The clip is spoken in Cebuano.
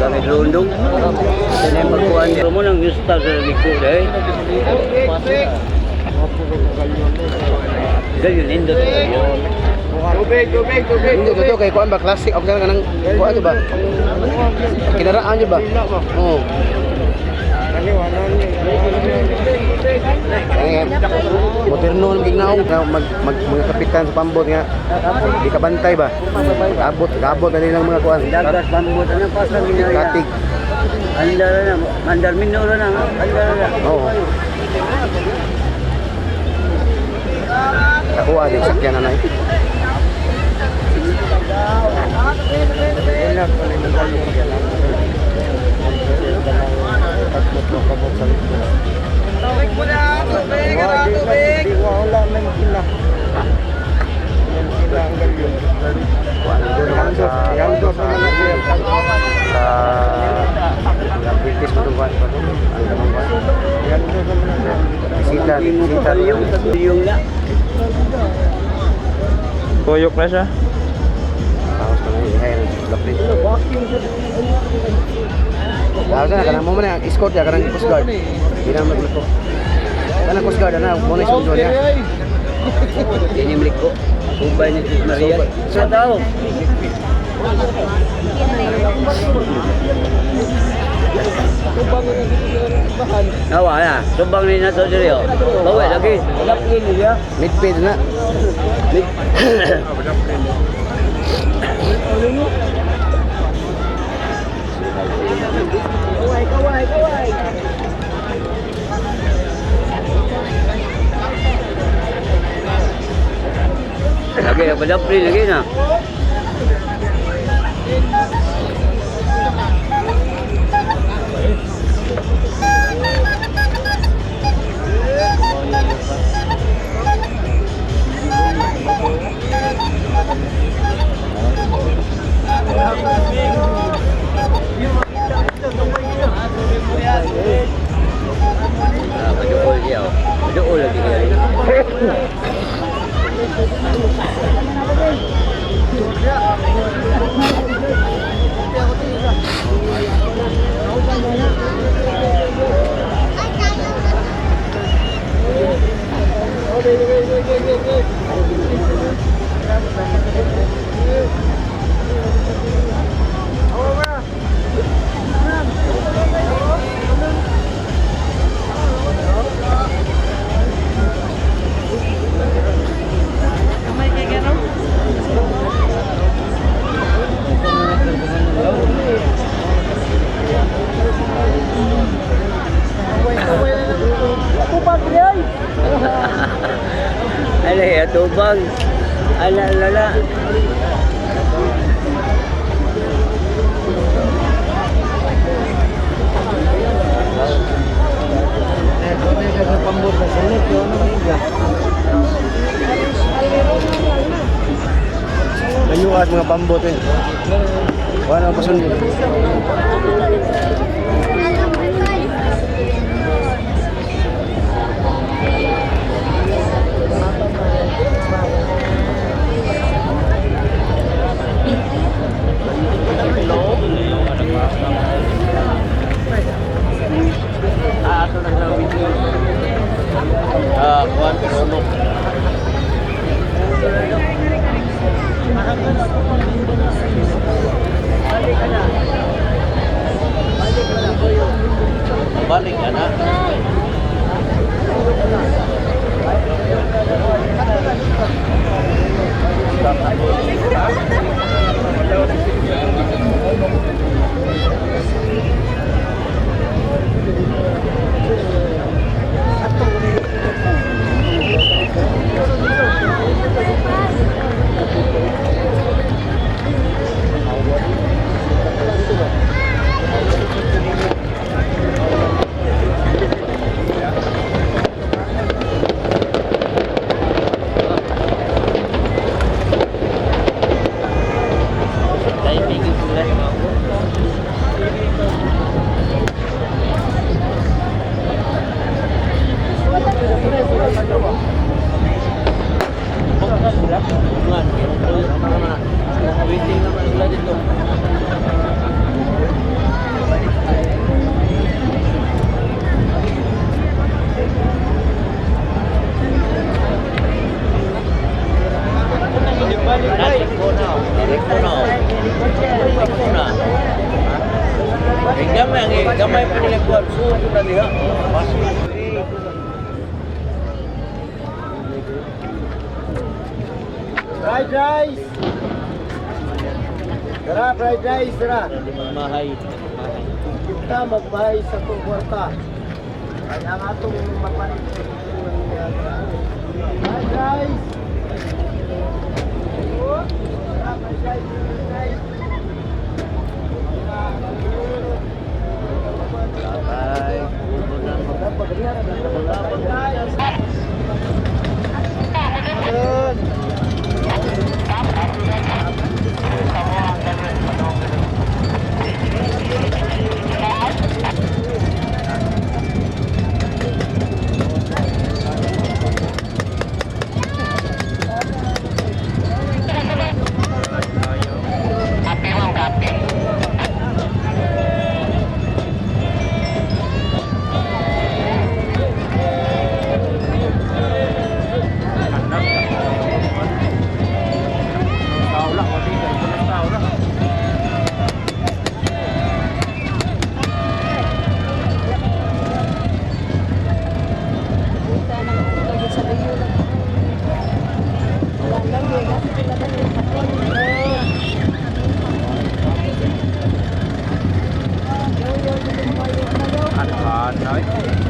Gamit rundong. Yan ang magkuhan niya. Mo nang gusto sa liko dahil. Ganyan, nindot kayo. Tubig, tubig, tubig. Hindi to kay kuan ba, classic ako kanang kuan to ba? Kinaraan niyo ba? Oo. Kaya moderno ang gignaong nga mag, mag mga kapitan sa pambot nga di ka bantay ba? Abot, abot na nilang mga kuan. Dagas bambot ano pa sa ginaya. Katig. Andar na, andar minoro na, andar na. Oo. Nakuha din sakyan na nay. Tubig mo na, tubig, ano, tubig. Wala man sila. Yan sila ang galyon. Kuan doon sa sa sa British mo kuan pa ang kanang kuan. Bisita, bisita. Yung na. Tuyok na siya. Tapos ka na ihay ng lapit. Tapos na kanang mo man ang escort ya kanang Coast Guard. Di na magluto. Kanang Coast Guard ana mo na sundo niya. Yan yung liko. Ubay ni Sis Maria. Sa tao. Awa na. Subang ni nato diri oh. Bawa lagi. Lapin niya. Midfield na. Kaway, kaway, kaway. Lagi, padapli lagi na. Ah, paduol siya oh. Paduol lagi kaya. Ala, atubang. Ala, ala, ala. Layuas mga pambot eh. Wala nang pasundo. Ah, kuan pero no. Balik ka na. Kuan suod na diha. Fried rice! Tara, fried rice, tara. Mahay. Kita magbahay sa itong kwarta. Kaya ang atong mapalit. Fried rice! Tara, fried rice, fried rice. Fried rice!